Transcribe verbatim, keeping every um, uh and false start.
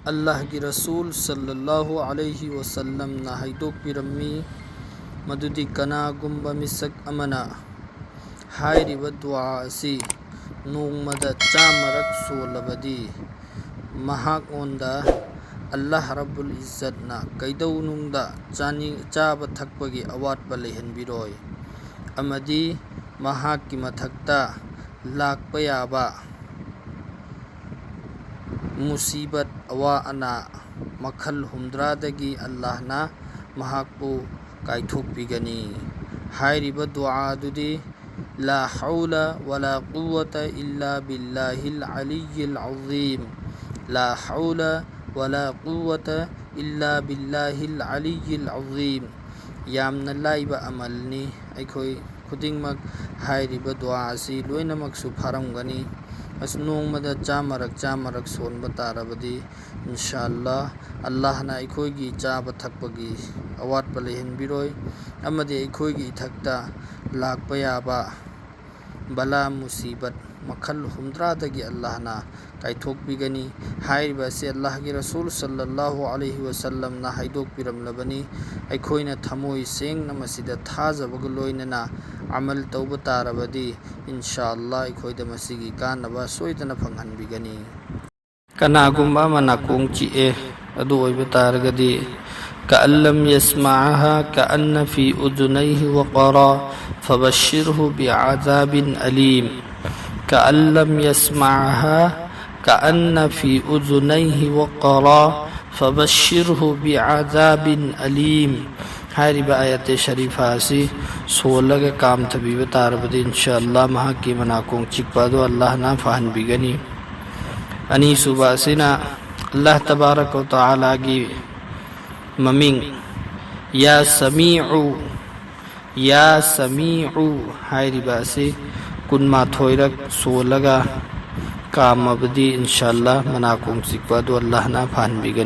ꯑꯜꯂꯥꯍꯒꯤ ꯔꯁꯨꯜ ꯁꯜꯂꯜꯂꯥꯍꯨ ꯑꯂꯩꯍꯤ ꯋꯁꯜꯂꯝꯅ ꯍꯥꯏꯗꯣꯛꯄꯤꯔꯝꯃꯤ, ꯃꯗꯨꯗꯤ ꯀꯅꯥꯒꯨꯝꯕ ꯃꯤꯁꯛ ꯑꯃꯅ ꯍꯥꯏꯔꯤꯕ ꯗꯨꯋꯥ ꯑꯁꯤ ꯅꯣꯡꯃꯗ ꯆꯥꯝꯃꯔꯛ ꯁꯣꯜꯂꯕꯗꯤ, ꯃꯍꯥꯛꯉꯣꯟꯗ ꯑꯜꯂꯥꯍ ꯔꯕꯨꯜ ꯏꯖꯠꯅ ꯀꯩꯗꯧꯅꯨꯡꯗ ꯆꯥꯅꯤꯡ-, ꯆꯥꯕ ꯊꯛꯄꯒꯤ ꯑꯋꯥꯠꯄ ꯂꯩꯍꯟꯕꯤꯔꯣꯏ, ꯑꯃꯗꯤ ꯃꯍꯥꯛꯀꯤ ꯃꯊꯛꯇ ꯂꯥꯛꯄ ꯌꯥꯕ ꯃꯨꯁꯤꯕꯠ, ꯑꯋꯥ ꯑꯅꯥ ꯃꯈꯜ ꯍꯨꯝꯗ꯭ꯔꯥꯗꯒꯤ ꯑꯜꯂꯥꯍꯅ ꯃꯍꯥꯛꯄꯨ ꯀꯥꯏꯊꯣꯛꯄꯤꯒꯅꯤ꯫ ꯍꯥꯏꯔꯤꯕ ꯗꯨꯋꯥ ꯑꯗꯨꯗꯤ, لا حول ولا قوة إلا بالله العلي العظيم. لا حول ولا قوة إلا بالله العلي العظيم. ꯌꯥꯝꯅ ꯂꯥꯏꯕ ꯑꯃꯜꯅꯤ꯫ ꯑꯩꯈꯣꯏ ꯈꯨꯗꯤꯡꯃꯛ ꯍꯥꯏꯔꯤꯕ ꯗꯨꯋꯥ ꯑꯁꯤ ꯂꯣꯏꯅꯃꯛꯁꯨ ꯐꯥꯔꯝꯒꯅꯤ꯫ ꯑꯁ, ꯅꯣꯡꯃꯗ ꯆꯥꯝꯃꯔꯛ, ꯆꯥꯝꯃꯔꯛ ꯁꯣꯟꯕ ꯇꯥꯔꯕꯗꯤ, ꯏꯟꯁꯥ ꯑꯜꯂꯥꯍ, ꯑꯜꯂꯥꯍꯅ ꯑꯩꯈꯣꯏꯒꯤ ꯆꯥꯕ ꯊꯛꯄꯒꯤ ꯑꯋꯥꯠꯄ ꯂꯩꯍꯟꯕꯤꯔꯣꯏ, ꯑꯃꯗꯤ ꯑꯩꯈꯣꯏꯒꯤ ꯏꯊꯛꯇ ꯂꯥꯛꯄ ꯌꯥꯕ ꯕꯂꯥ ꯃꯨꯁꯤꯕꯠ ꯃꯈꯜ ꯍꯨꯝꯗ꯭ꯔꯥꯗꯒꯤ ꯑꯜꯂꯥꯍꯅ ꯀꯥꯏꯊꯣꯛꯄꯤꯒꯅꯤ꯫ ꯍꯥꯏꯔꯤꯕ ꯑꯁꯤ ꯑꯜꯂꯥꯍꯒꯤ ꯔꯁꯨꯜ ꯁꯜꯂꯜꯂꯥꯍꯨ ꯑꯂꯩꯍꯤ ꯋꯁꯜꯂꯝꯅ ꯍꯥꯏꯗꯣꯛꯄꯤꯔꯝꯂꯕꯅꯤ꯫ ꯑꯩꯈꯣꯏꯅ ꯊꯃꯣꯏ ꯁꯦꯡꯅ ꯃꯁꯤꯗ ꯊꯥꯖꯕꯒ ꯂꯣꯏꯅꯅ ꯑꯃꯜ ꯇꯧꯕ ꯇꯥꯔꯕꯗꯤ, ꯏꯟꯁꯥ ꯑꯜꯂꯥꯍ, ꯑꯩꯈꯣꯏꯗ ꯃꯁꯤꯒꯤ ꯀꯥꯟꯅꯕ ꯁꯣꯏꯗꯅ ꯐꯪꯍꯟꯕꯤꯒꯅꯤ꯫ ꯀꯅꯥꯒꯨꯝꯕ ꯑꯃ ꯅꯥꯀꯣꯡ ꯆꯤꯛꯑꯦ, ꯑꯗꯨ ꯑꯣꯏꯕ ꯇꯥꯔꯒꯗꯤ, كأن لم يسمعها كأن في أذنيه وقرا فبشره بعذاب أليم. كأن لم يسمعها كأن في أذنيه وقرا فبشره بعذاب أليم. ꯍꯥꯏꯔꯤꯕ ꯑꯥꯌꯠꯇꯦ ꯁꯔꯤꯐꯥ ꯑꯁꯤ ꯁꯣꯜꯂꯒ ꯀꯥꯝꯊꯕꯤꯕ ꯇꯥꯔꯕꯗꯤ, ꯏꯟꯁꯥ ꯑꯜꯂꯥꯍ, ꯃꯍꯥꯛꯀꯤ ꯃꯅꯥꯀꯣꯡ ꯆꯤꯛꯄ ꯑꯗꯨ ꯑꯜꯂꯥꯍꯅ ꯐꯍꯟꯕꯤꯒꯅꯤ꯫ ꯑꯅꯤꯁꯨꯕ ꯑꯁꯤꯅ ꯑꯜꯂꯥꯍ ꯇꯕꯥꯔꯛ ꯋ ꯇꯥꯂꯥꯒꯤ ꯃꯃꯤꯡ, ꯌꯥ ꯁꯃꯤꯎ, ꯌꯥ ꯁꯃꯤꯎ ꯍꯥꯏꯔꯤꯕ ꯑꯁꯤ ꯀꯨꯟꯃꯥꯊꯣꯏꯔꯛ ꯁꯣꯜꯂꯒ ꯀꯥꯝꯃꯕꯗꯤ, ꯏꯟꯁꯥ ꯑꯜꯂꯥꯍ, ꯃꯅꯥꯀꯣꯡ ꯆꯤꯛꯄ ꯑꯗꯨ ꯑꯜꯂꯥꯍꯅ ꯐꯍꯟꯕꯤꯒꯅꯤ꯫